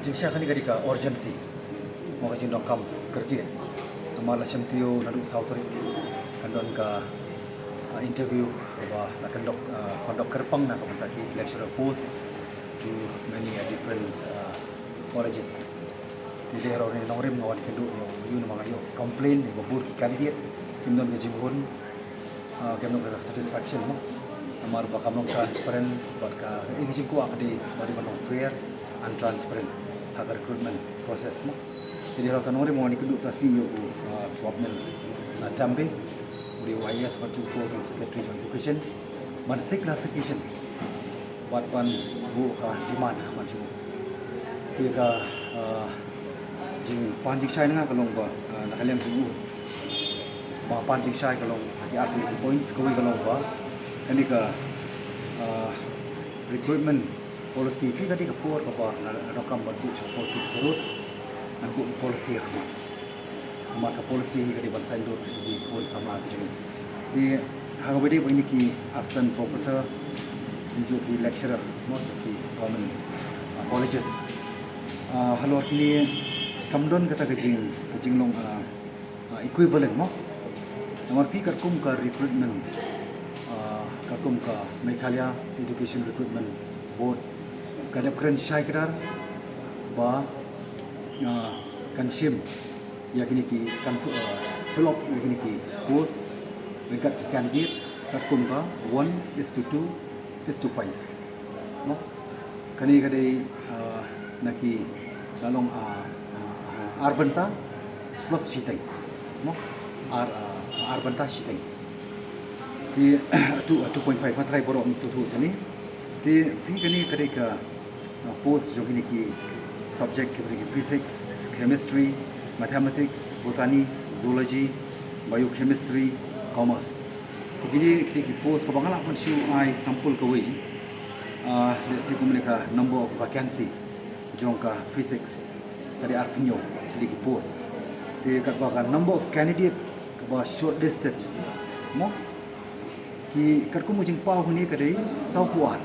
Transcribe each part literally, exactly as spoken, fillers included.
Jingshisha kane ka dei ka urgency, mo, ka jingdonkam kyrkieh. Namar la shem taïew naduh saw tarik kan don ka, ah, interview ba la conduct, ah, conduct kyrpang na ka bynta ki lecturer post to many, ah, different, ah, colleges. Te dei halor kane nongrim nga wan kynduh ïa u, ïa u namar nga ïoh complain ba bun ki candidate kim don ka jinghun, ah, kim don ka satisfaction, mo. Namar ba kam long transparent, bad ka, eh, ka jingkwah ka dei ba dei ban long fair and transparent ha ka recruitment process, mo. Te dei halor kane nongrim nga wan kynduh tasi ïa u, ah, Swapnil, ah, Tambe, u dei u I A S bad u dei u secretary jong education, ban seek clarification bad ban buh ka demand ha khmat jong u. Te ka, ah, jingpan jingshai na nga ka long ba, ah, na ka liang jong u, ba pan jingshai ka long ha ki ar tylli ki points. Kawei ka long ba kane ka, ah, recruitment policy, phi, ka dei ka por kaba nga, nga donkam ban buh sha ka politics sharud, ngan buh i policy ha khmat. Namar ka policy hi ka dei ban saiñdur ïa ki khun samla ki jong ngi. Te ha kaba ïadei bad kine ki assistant professor, kumjuh ki lecturer, mo, jong ki government, ah, colleges, ah, halor kine kam don kata ka jing, ka jinglong, ah, ah, equivalent, mo. Namar phi, katkum ka recruitment, ah, katkum ka Meghalaya Education Recruitment Board ka dep kren shai kdar ba, ah, kan shim ïa kine ki, kan f-, ah, fill up ïa kine ki post ryngkat ki candidate katkum ka one is to two is to five, mo. Kane ka dei, ah, na ki, ka long, ah, ah, ah, ar bynta plus shiteng, mo. Ar, ah, ar bynta shiteng. Te, ah, two, ah, two point five, nga tharai baroh ngi sngewthuh kane. Te phi, kane ka dei ka, ah, post jong kine ki subject kiba dei ki physics, chemistry, mathematics, botany, zoology, biochemistry, commerce. Te kine, kine ki post kaba nga lah ban shu ai sample kawei, ah, let's say, kum kane ka number of vacancy jong ka physics ka dei arphew hynñiew tylli ki post. Te katba ka number of candidate kaba shortlisted, mo, ki katkum ka jingpaw hangne ka dei sawphew ar.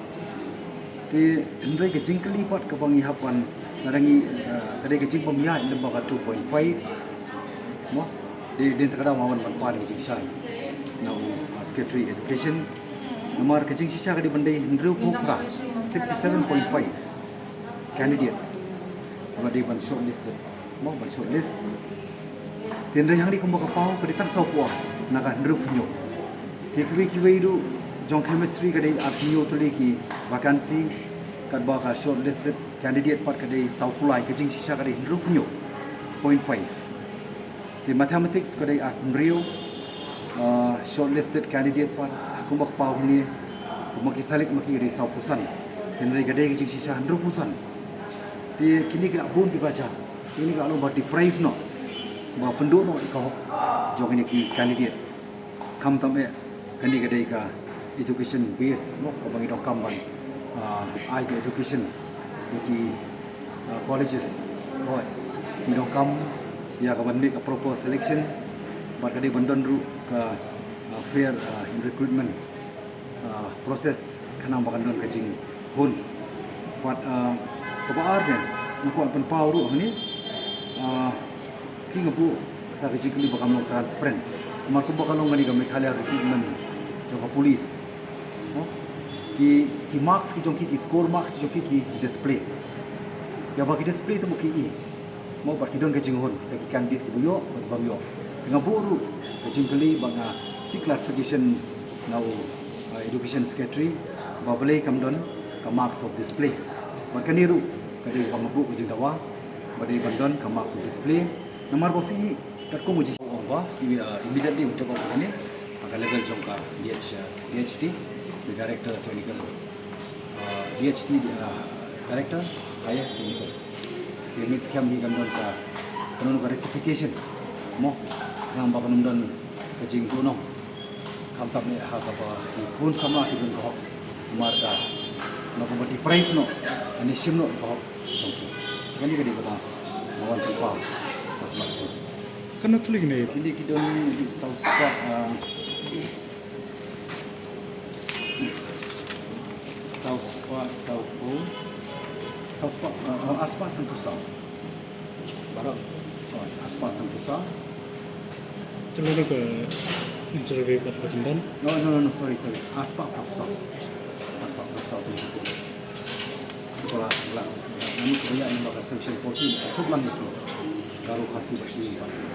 Te hynrei ka jingkylli pat kaba ngi hap ban, lada ngi, ah, ka dei ka jingbym ïaid lyngba ka two point five, mo. Dei, dei kata ka daw nga wan ban pan ka jingshai na u, ah, Secretary Education. Namar ka jingshisha ka dei ban dei hynriewphew phra, sixty seven point five candidate ba dei ban shortlisted, mo, ban shortlist. Te hynrei hangne kumba ka paw ka dei tang sawphew ar na ka hynriewphew hynñiew. Te kiwei kiwei ruh jong chemistry ka dei arphew hynñiew tylli ki vacancy, katba ka shortlisted candidate pat ka dei sawphew lai, ka jingshisha ka dei hynriewphew hynñiew point five. Te mathematics ka dei arphew hynriew, ah, shortlisted candidate pat, ah, kumba ka paw hangne, kumba ki select ma ki ka dei sawphew san. Te hynrei ka dei ka jingshisha hynriewphew san. Te kine ki la bun kiba jia, kine ki la long ba deprive noh, ba pynduh noh ïa ka hok jong kine ki candidate. Khamtam eh kane ka dei ka education base, mo, kaba ngi donkam ban, ah, ai ka education ïa ki, ah, colleges. Hooid, ngi donkam ïa ka ban make a proper selection, bad ka dei ban don ruh ka, ah, fair, ah, in recruitment, ah, process, khnang ba kan don ka jinghun. Bad, ah, kaba ar ne, nga kwah pynpaw ruh hangne, ah, phi, nga buh kata ka jingkylli ba kam long transparent. Namar kumba ka long kane ka Meghalaya recruitment jong ka police, mo, ki, ki marks ki jong ki, ki score marks ki jong ki, ki display. Ïa ba ki display te mo ki i, mo, bad ki don ka jinghun, kita ki candidate kiba ïoh bad bym ïoh. Te nga buh ruh ka jingkylli ba nga seek clarification na u, uh, Education Secretary, ba balei kam don ka marks of display. Bad kane ruh ka dei ba nga buh ka jingdawa ba dei ban don ka marks of display. Namar ba phi, katkum u ji ong ba, i, uh, immediately un take off kane ha ka level jong ka D H, uh, D H T, the Director Technical, uh, D H T, uh, Director Higher Technical. Te mynskhem hi kan don ka, kan don ka rectification, mo, khnang ba kan ym don ka jingduhnong, khamtam eh ha kaba ki khun samla ki don ka hok. Namar ka, na kaba deprive noh, ani shim noh ka hok jong ki. Kane ka dei kaba nga wan pynpaw ha khmat jong. Katno tylli kine? Kine ki don saw spah, ah, saw spah sawphew. Arspah, uh, arspah sanphew saw. Baroh. Oh, arspah sanphew saw. Te lada ka interview pat ba kin don? No, no, no, no, sorry, sorry. Arspah phew saw. Arspah phew saw twenty post. Ko la, ko la, ngi ko ïa ngi ba ka reservation policy ka thut lang ïa ki Garo, Khasi bad Shinli pat.